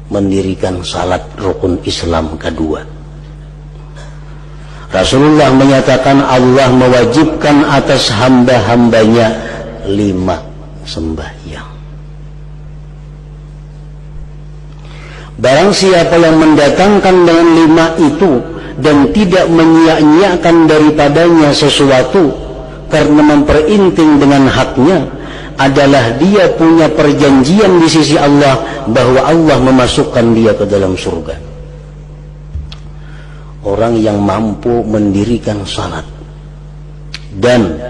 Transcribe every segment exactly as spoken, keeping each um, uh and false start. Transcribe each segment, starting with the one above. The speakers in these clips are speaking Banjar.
Mendirikan salat rukun Islam kedua. Rasulullah menyatakan Allah mewajibkan atas hamba-hambanya lima sembahyang. Barang siapa yang mendatangkan dengan lima itu dan tidak menyia-nyiakan daripadanya sesuatu karena memperinting dengan haknya, adalah dia punya perjanjian di sisi Allah bahwa Allah memasukkan dia ke dalam surga. Orang yang mampu mendirikan salat dan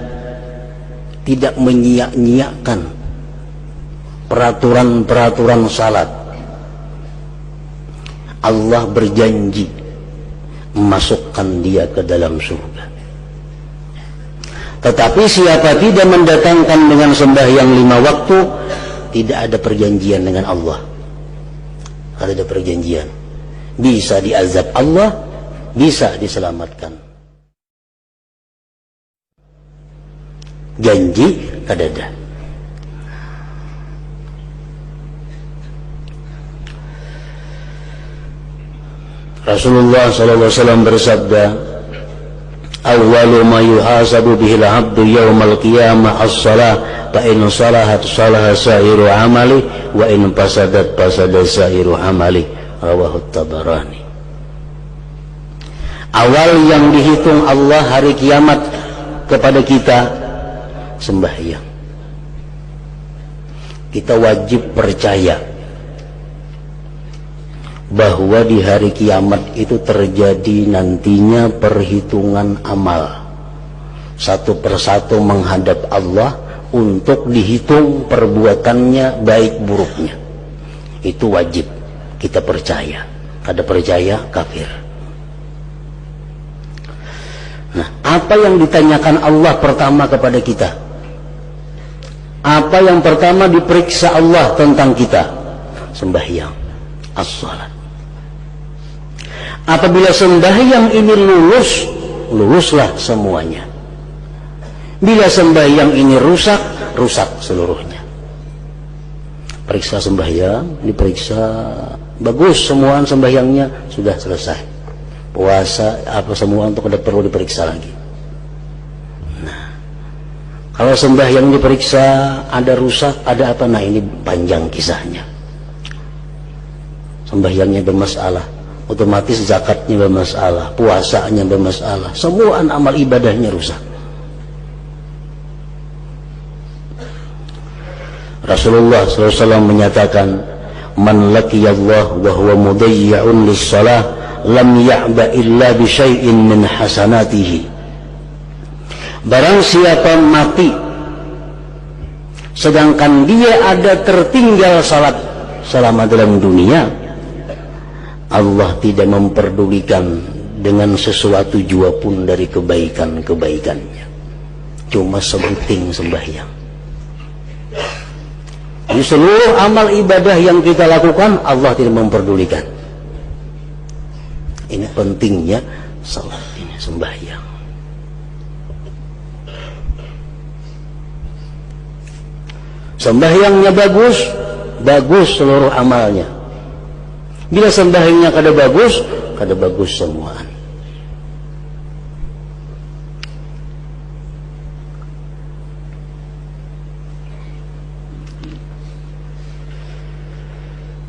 tidak menyia-nyiakan peraturan-peraturan salat, Allah berjanji memasukkan dia ke dalam surga. Tetapi siapa tidak mendatangkan dengan sembahyang lima waktu, tidak ada perjanjian dengan Allah. Kada ada perjanjian. Bisa diazab Allah, bisa diselamatkan. Janji kadada. Rasulullah sallallahu alaihi wasallam bersabda, "Awwalu ma yuhasabu bihil abdu yaumal qiyamah as-salah, fa in salahat salaha sa'iru amali, wa in fasadat fasada sa'iru amali." Rawahu Tabarani. Awal yang dihitung Allah hari kiamat kepada kita sembahyang. Kita wajib percaya bahwa di hari kiamat itu terjadi nantinya perhitungan amal. Satu persatu menghadap Allah untuk dihitung perbuatannya baik buruknya. Itu wajib kita percaya. Kada percaya, kafir. Nah, apa yang ditanyakan Allah pertama kepada kita? Apa yang pertama diperiksa Allah tentang kita? Sembahyang, as-salat. Apabila sembahyang ini lulus, luluslah semuanya. Bila sembahyang ini rusak, rusak seluruhnya. Periksa sembahyang, diperiksa bagus semuaan sembahyangnya, sudah selesai. Puasa apa semua untuk kada perlu diperiksa lagi. Nah, kalau sembahyang diperiksa, ada rusak, ada apa, nah, ini panjang kisahnya. Sembahyangnya bermasalah, otomatis zakatnya bermasalah, puasanya bermasalah, semua amal ibadahnya rusak. Rasulullah sallallahu alaihi wasallam menyatakan, "Man laqiyallah wa huwa mudayyi'un lis-salah, lam ya'ba illa bi syai'in min hasanatihi." Barang siapa mati sedangkan dia ada tertinggal salat selama dalam dunia, Allah tidak memperdulikan dengan sesuatu jua pun dari kebaikan-kebaikannya. Cuma sebuting sembahyang. Jadi seluruh amal ibadah yang kita lakukan, Allah tidak memperdulikan. Ini pentingnya salat ini, sembahyang. Sembahyangnya bagus, bagus seluruh amalnya. Bila sembahyangnya kada bagus, kada bagus semuaan.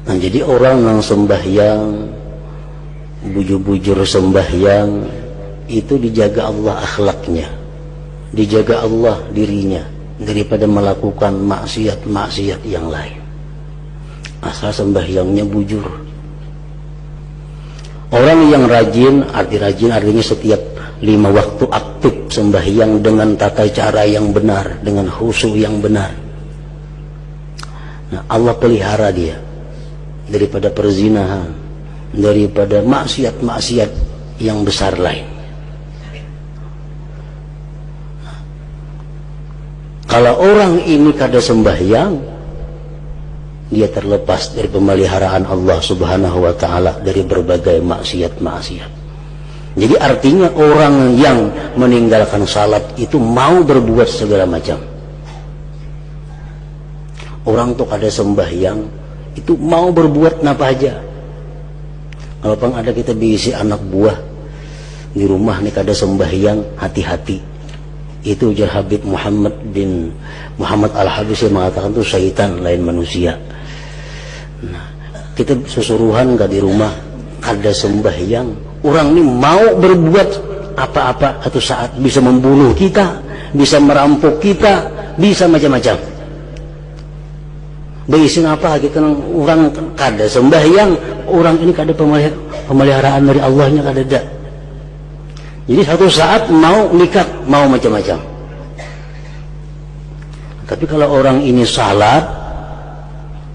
Nah, jadi orang yang sembahyang, bujur-bujur sembahyang, itu dijaga Allah akhlaknya, dijaga Allah dirinya daripada melakukan maksiat-maksiat yang lain. Asal sembahyangnya bujur. Orang yang rajin, arti rajin artinya setiap lima waktu aktif sembahyang dengan tata cara yang benar, dengan khusyuk yang benar. Nah, Allah pelihara dia daripada perzinahan, daripada maksiat-maksiat yang besar lain. Kalau orang ini kada sembahyang, dia terlepas dari pemeliharaan Allah Subhanahu wa Ta'ala dari berbagai maksiat-maksiat. Jadi, artinya, orang yang meninggalkan salat itu mau berbuat segala macam. Orang tu kada sembahyang, Itu mau berbuat napa haja. Kalau pang ada kita bisi anak buah di rumah ni kada sembahyang, hati-hati. Itu ujar Habib Muhammad bin Muhammad Al-Habsyi mengatakan tu syaitan, lain manusia. Nah, kita susuruhan ka di rumah, kada sembahyang, orang ni mau berbuat apa-apa satu saat, bisa membunuh kita, bisa merampok kita, bisa macam-macam. Baisin apa kita nang orang kada sembahyang, orang ini kada pemelihara-, pemeliharaan dari Allahnya kadada. Jadi satu saat mau nikat, mau macam-macam. Tapi kalau orang ini salat,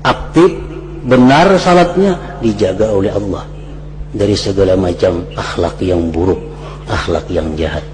aktif, benar salatnya, dijaga oleh Allah dari segala macam akhlak yang buruk, akhlak yang jahat.